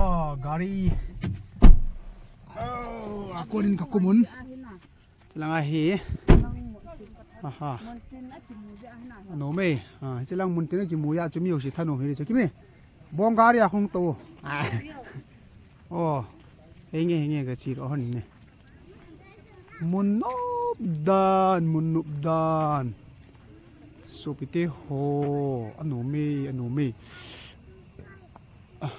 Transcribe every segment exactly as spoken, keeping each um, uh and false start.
Oh, gari. Oh, a konin ka kumun. Tilanga hi. Aha. Anom e. Ah, tilang mun tin a kimu ya chu mi ho si thanom hi chu kimi. Bong gari a hung to. Ah. Oh. Henge, henge ka chi ro hon ne. Mun nop dan, mun nop dan. Sopite ho, anom e, anom e. Ah.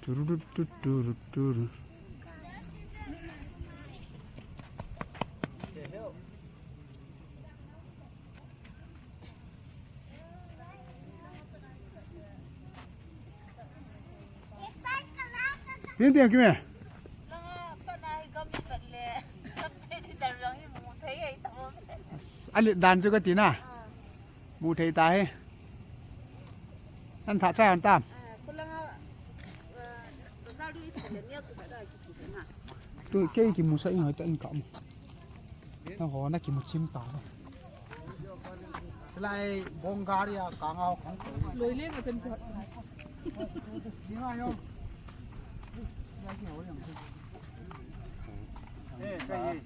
Tururut, tururut, tururut. Hin tiang kime? Ali dan chu ka tina. Mu thei ta hi. An tha cha an tam. Tu kei kimu sa in hoi ta in ka mu. Na ho na kimu chim ta. Lai bong gari a ka nga ho khang. Loi le nga chan ko. Ni nga yo. Eh, kai.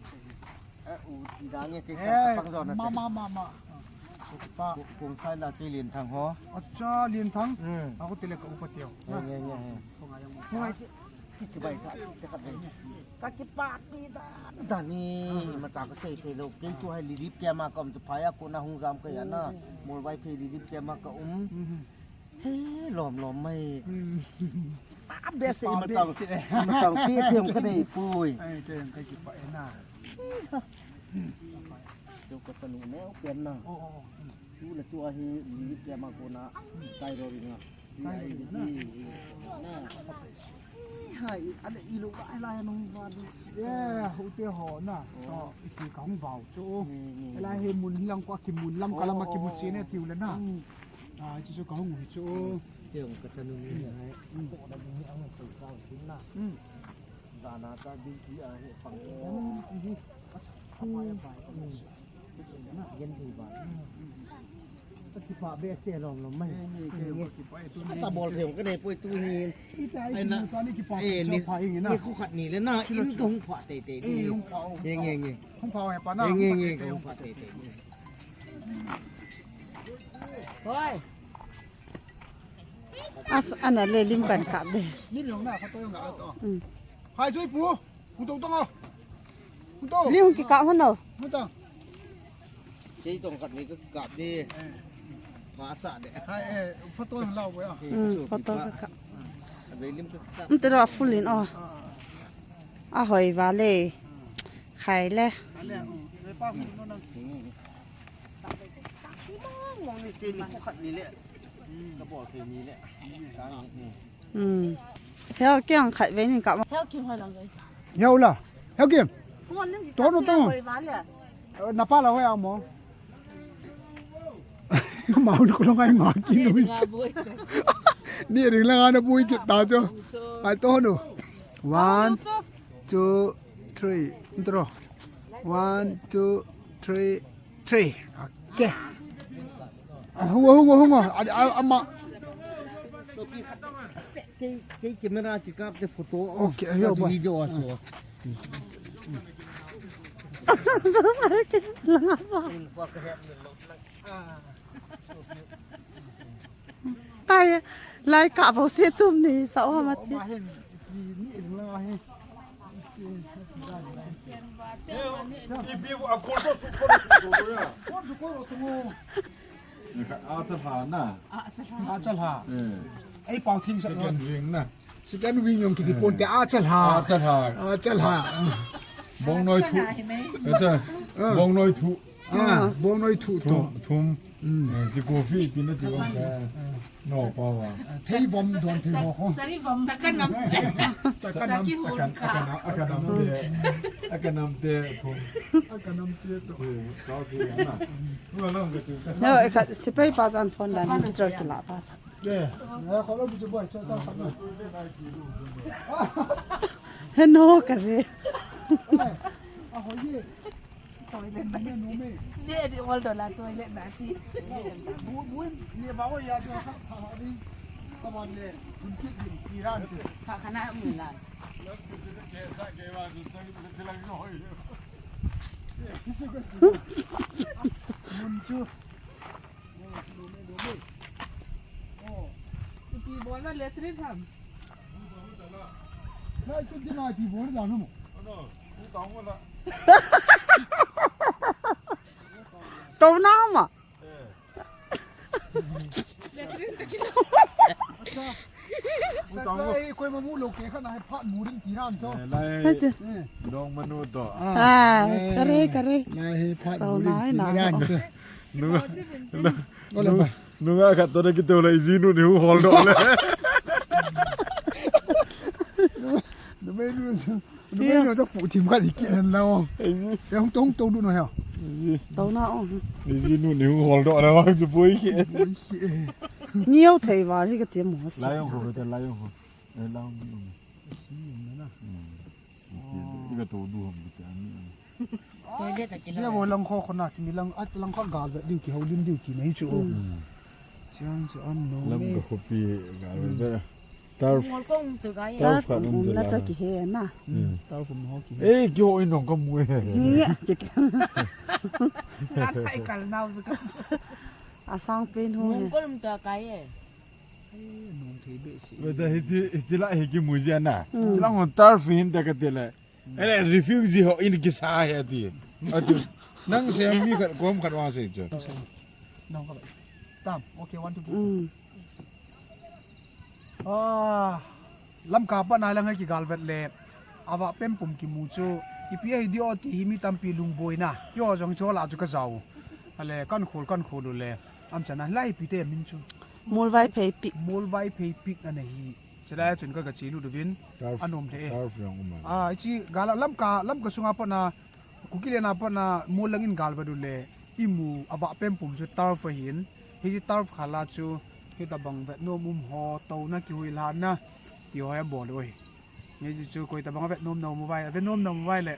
Eh, u ti da nge ke. Eh, ka pang jo na ma, te. Ma, ma, ma. Pa. Kong sai la ti Lin Thang ho. Acha, Lin Thang. Hmm. Ako tile ka upa tio. Nge, nge, nge. Ko nga yang mo. Ngai. Ki chibai ka, te ka dei. Ka kipapi da, da ni, mata ka sei thei lou. Kei tu hai lirip ke ma kom tu phaya ko na hung jam ka ya na. Molvai phei lirip ke ma ka um. Mhm. He, lom lom mai. Hmm. Pa be se pa ma be tang. Se. Ma tang pi them ka nei pui. Ai, te ka kipa e na. Tu ka tanu ne u pen na. Oh, oh, oh. Tu le tu ahi, ni ke ma ko na. Tai ro ri na. Tai ro ri na. Hai, ale i lo ai la nong va di. Ye, u te ho na. Oh. To, i ti ka hung vau chu. Ni, ni. Ala he mun lang ko ki mun lam ka lam ki mu che ne tiu le na. Hmm. Ah, chu chu ka hung hi chu. Te hung ka tanu ni hai. Hmm. Ko da ni ang ko ka hin na. Hmm. Dana ka di ti a he pang. Hmm. Ka pa ya pa. Hmm. Gen thei ba. Ka kipa be se lom lom mai. Ni, ni, ke ka kipa e tu ni. Ata bol thei ka nei poi tu ni. Ai na. Ni kipa. Eh, ni, ni khu khat ni le na in ka hung pha tei tei ni. Eh, hung pha, hung pha. Nge, nge, nge. Hung pha he pa na. Nge, nge, nge, ka hung pha tei tei ni. Hoi. As, ana le lim kan kap de. Lim jong na, khat to jong na, to. Hmm. Hai, Jui pu. Hung to tong o. Hung to. Lim hung kikap hon o. Hung to. Kei tong khat ni ka kap de. Eh. Pha sa de. Hai, eh, photo hung lau bo ya. Hmm, photo ka kap. A be lim ka kap. Hung to ro full in o. Ah. A hoi va le. Khai le. Khai le, hmm. Ve pa hung no na. Hmm. Mong mong ni che ni khu khat ni le. Ka bol thei ni le. Ka ni. Hmm. Heo kiang khat ve nin ka ma. Heo kim hoi lang gai. Heo la. Heo kim. Hoi lang gai. To no to. Hoi va le. Eh, na pa la hoi a mo. Mau ni ko lo ngai nga ki no. Ni ring la nga na bui ki ta cho. Ai to no. One, two, three. Ntro. One, two, three, three. Okay. Ah, hungo, hungo, hungo. Ada, ah, ama. Kei, kei camera kikap te photo. Okay, ayo, boy. Video aso. Ai, lai ka bo se chum ni sa o ma ti. A chalha na. A chalha. Eh. Ei pau thing sa. Second wing na. Second wing jong kiti pon te a chalha. A chalha. A chalha. Bong noi thu. Eta. Bong noi thu. Ah, bong noi thu to. Thum, thum. Mm. Eh, ti coffee ti na ti bong sa. No, pa wa. Thei vom don thei ho ko. Sari vom. Saka nam. Saka nam. Saki hul ka. Aka nam, aka nam te. Aka nam te thum. Aka nam te to. Eh, ka ti na. Tu na ka ti. No, ka sipai pa jan phone dan ni tro ki la pa cha. Eh, eh, ko lo bi boy, cha cha. He no ka ve. Eh, a ho ye. Toilet ba? Che di ol dola toilet ba ti. Bu, bu, ni ba wo ya jo ha, ha, ha, ni. Kaman le, hun kit din, kiran. Kha khana mun la. Mun chu. Ipi bol na le tri tham. Lai chu din ai pi bol dan mo. Tau na ma. Koi ma mu lo ke kha na hai phat mu ring ti ran cho. Lai. Hai che. Dong manu to. Ah, kare, kare. Lai hai phat mu ring ti ran cho. Nu, nu, nu, nunga khat to na kito lai jinu ni hu hol do le. Nu me nu. Numei nu chu fu thim khat hi kit hen la o. Ei. Ei, hung to, hung to du no heo. Ei. To na o. Ei, ji nu ni hung hol do na vang chu boi hi. Boi hi. Niau thei va hi ka ti mo. Lai ong ko te lai ong ko. Eh, lai ong ko. Hmm. Ki, ki ka to du ham ki te ani. Toilet a ki la. Ye bo lang kho kho na, ki mi lang, at lang kho ga ve diu ki hau lim diu ki nei chu. Hmm. Chang chu an no. Lam ka khopi ga ve. Turf. Ngol kong tu ga ye. Turf khat um na cha ki he na. Hmm. Turf um ho ki he. Eh, ki ho in nong ka mu he. Ni ya. Ram kai kal nau zu ka. Asang pen ho he. Ngol kong tu ga ye. Eh, nong thei be si. Weta hiti, hiti la hi ki mu ji na. Hmm. Chi lang hon turf hin ta ka te le. Ele refugee ho in kisa he ati. Ati. Nang se mi khat kom khat wa se chu. Nong ka. Tam. Okay, one, two, three. Mm. Ah, Lamka pa na lang ki gal vet le. Ava pem pum ki mu chu. Ipi ai di o ti hi mi tampi lungboina. Yo jong cho la chu ka jau. Ale kan khol kan khol le. Am chana lai pi te min chu. Molvai phei pik. Molvai phei pik ana hi. Chulai chun ka, ka chi lut uvin. Turf, anom the e. Turf jong um a. Ah, chi gal Lamka, Lamka sunga pat na, Kuki le na pat na, mol lang in gal vet u le, i mu, ava pem pum chu turf ahin. Hi chi turf kha la chu, hi ta bang vet nom um ho, to na ki hui la na, ti ho ya bol u hi. Hi chi chu koi ta bang vet nom na um vai, vet nom na um vai le,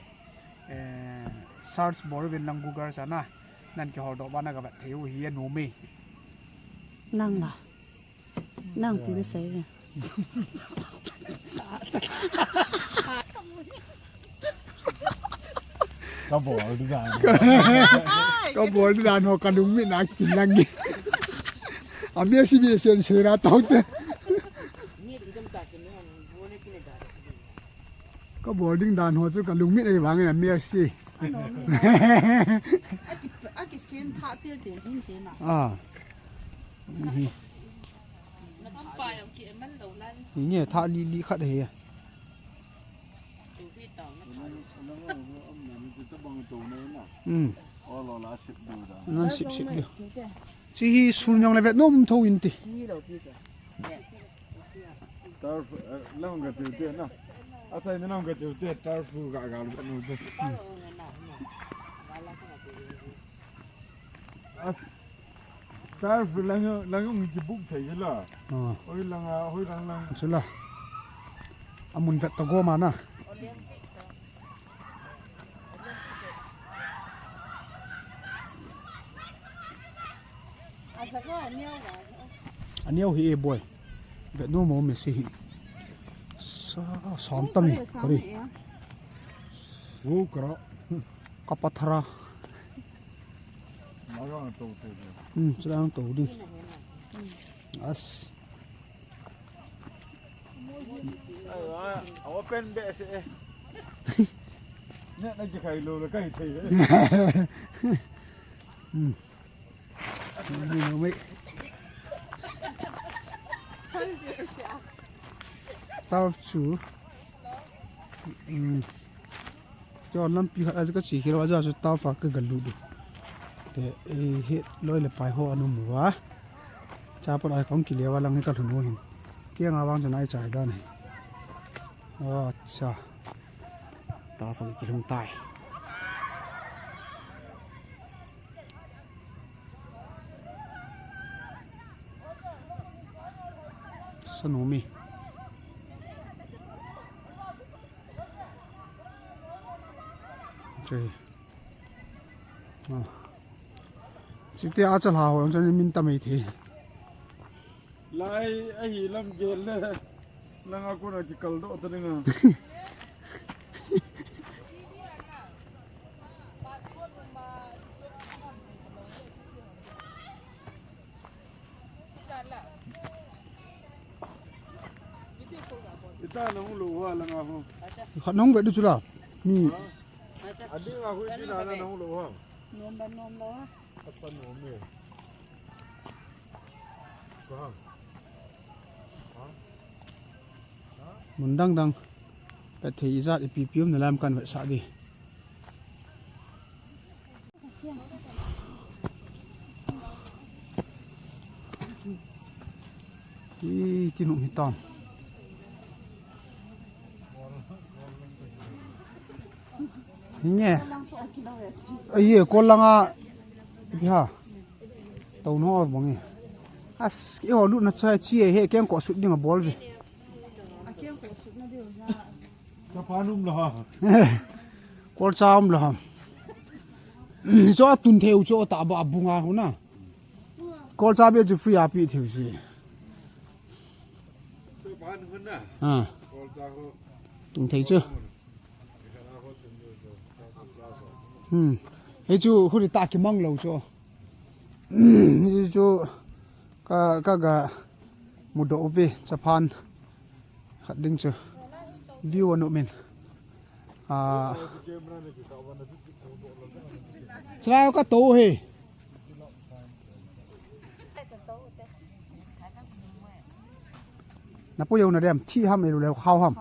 eh, search bol uvin lang Google sa na, nan ki hol do ba na ka vet thei u hi ya nom e. Nang la. Nang pi na sei. Ka bol di dan. Ka bol di dan ho ka lung mi na kin lang ni. A mi si mi sen se ra tau te. Ka bol ding dan ho chu ka lung mi na vang na mi si. Aki, aki sem tha tel tel hin te na. Ah. Ni nge tha li li khat he. Hmm. Nan sip sip diu. Chi hi sul nyong le vet nom tho in ti. Turf, eh, lang ka tiu te na. Atai na lang ka tiu te, turf ka ga lu nu te. As, turf lang, lang ki book thei la. Ah. Hoi lang a, hoi lang lang. Chula. Amun vet ta go ma na. Aneo hi e boy. Vet nom mo me si hi. Sa, sam tam ni. Kari. Wo kara. Kapathara. Hmm, chula ang to ding. As. Open be se. Ne na ki khai lo lo kai thei. Hmm. Ni no mai. Turf chu. Hmm. Chon lampi khat a chu ka che khel uva, chu turf a ka ga lut u. Te, eh, hi loi le pai ho ana um uva. Cha pat a kong kile uva lang hi ka lhun u hin. Kiang a vang chu nai chai dan hi. Acha. Turf a kilhung tai. Sanomi. Che. Ah. Chiti a chalha ho jong chun min ta mai thei. Ai, ahi lam gel le. Langa kona kikal doh ta dinga. Ita nahung lou uva langa ho. Khat nahung vet di chu la. Mi. Ading a hui tina nahung lou uva. Nom ba nom lou ha. Apa nom e. Mun dang dang. Pet thei ijat ipi pi um na lam kan vetsah di. Ih, ti nung hitam. Hinge. Ai, ye, kol langa. Ipi ha. Tau no bang e. As, i ho lut na chai chi e, he keng ko sut ding a bol ve. Chaphan um lou ha. Kolcha um lou ha. Chu atun thei u chu ta ba bunga hu na. Kolcha be chu free a pi thei u si. Chaphan hun na. Ha. Kolcha ho. Tun thei chu. Hmm. Hei chu huri ta kimang lou chu. Hei chu ka, ka ga mudoh uve, chaphan khat ding chu. View anu min. Ah. Chulai ka to he. Na pu yau na dem thi ham e lu leu khau ham.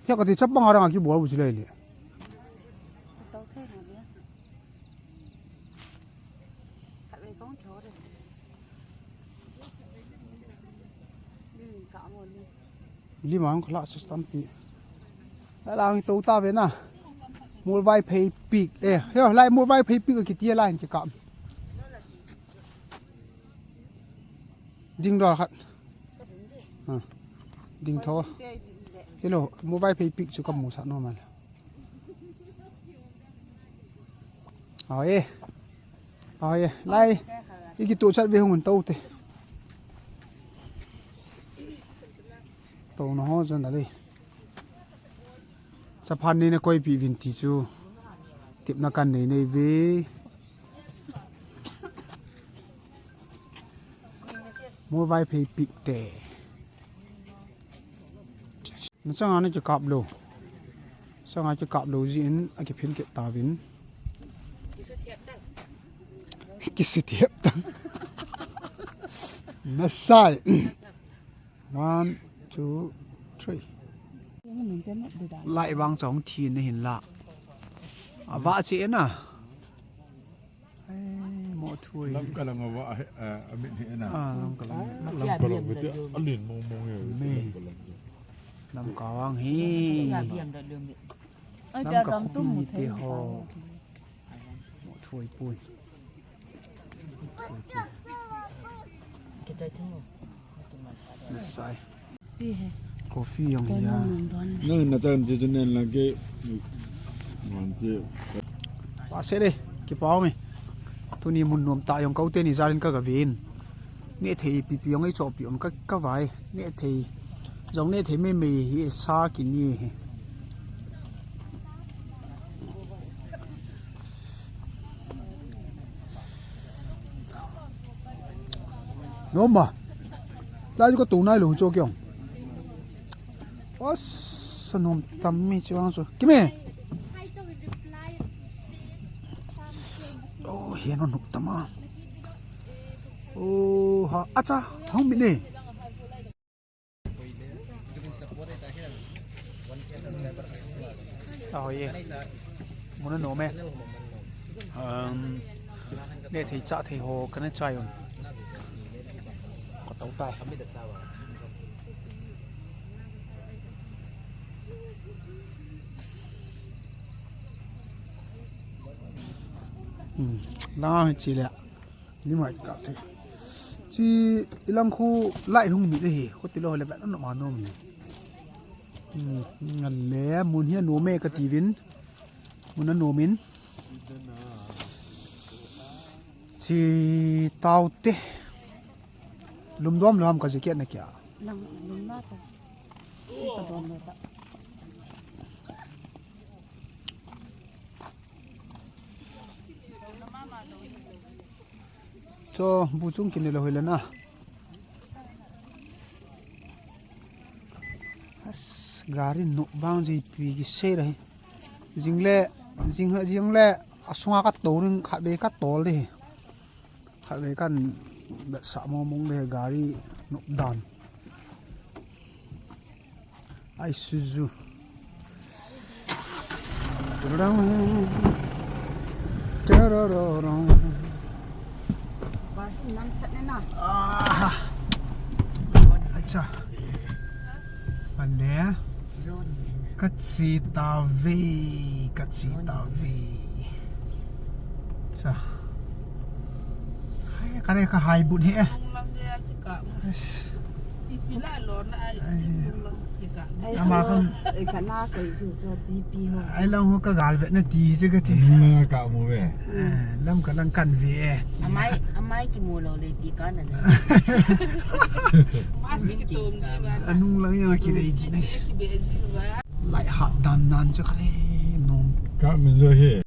Hia ka ti chapang arang a kibol bu chulai le. Lima ang khala system ti. Lai lang to ta ve na. Mul vai phei pik. Eh, yo, lai mul vai phei pik ki ti lai ki kam. Ding dol khat. Ha. Ding tho. Hello, mul vai phei pik chu ka mu sa normal. Aw e. Aw e. Lai. I kitu chat ve hung un to te. To na ho jon da le. Chaphan nei na koi pi vin ti chu. Tip na kan nei nei ve. Mul vai phei pik te. Na changa na kikap lou. Changa kikap lou jin a kiphin kit ta vin. Kisu thiap tang. Na sai. One, two, three. Lai vang chong thi na hin la. A va che na. Ai, mo thui. Lamka lang a va, eh, a min hi na. Ah, Lamka lang. Lamka lang bete, alin mong mong e. Me. Lamka lang. Lamka vang hi. Lamka khopi te ho. Mo thui pun. Nasai. Coffee jong hi a. Nang na tan ti tu nen lang ke. Man ti. Pa se le, kipau me. Tuni mun nom ta jong kau te ni jarin ka ga vin. Ne thei pi pi jong ei cho pi jong ka, ka vai. Ne thei. Jong ne thei me me hi sa ki ni hi. Nom ma. Lai chu ka tu nai lou chu kiong. Os, sa nom tam mi chu ang chu. Kimi. Oh, hian a nup tam a. Oh, ha, acha, thong mi ni. Ahoi e. Mun a nom e. Um, ne thei cha thei ho kana chai un. Ka to tai. Hmm. Langa hi chi le. Ni mai ka te. Chi ilang khu lai hung mi le hi. Khu ti lo le va no ma no mi. Hmm, ngal le mun hi a nom e ka ti vin. Mun a nom in. Chi tau te. Lumdom lo ham ka jacket na kia. Lang lumna ta. Ka dom na ta. Cho bu chung kin lo hoi le na. As, gari nop bang ji pi ki sei rahi. Jing le, jing, jing le, asunga ka to ring khat be ka tol de. Khat ve kan bet sa mong mong le gari nop dan. Isuzu. Tararang. Tarararang. Ah. Acha. Ande. Ka che ta ve, ka che ta ve. Cha. Hai, ka re ka hai bun he. Ama kan. Ai, ka na kai su cho D P ho. Ai lang ho ka gal vet na ti che ka ti. Nung na ka mu ve. Eh, lam ka lang kan ve. Amai, amai ki mu lo le pi ka na na. Anung lang ya ki rei di na. Lai hat dan nan che ka re nong. Ka min zo he.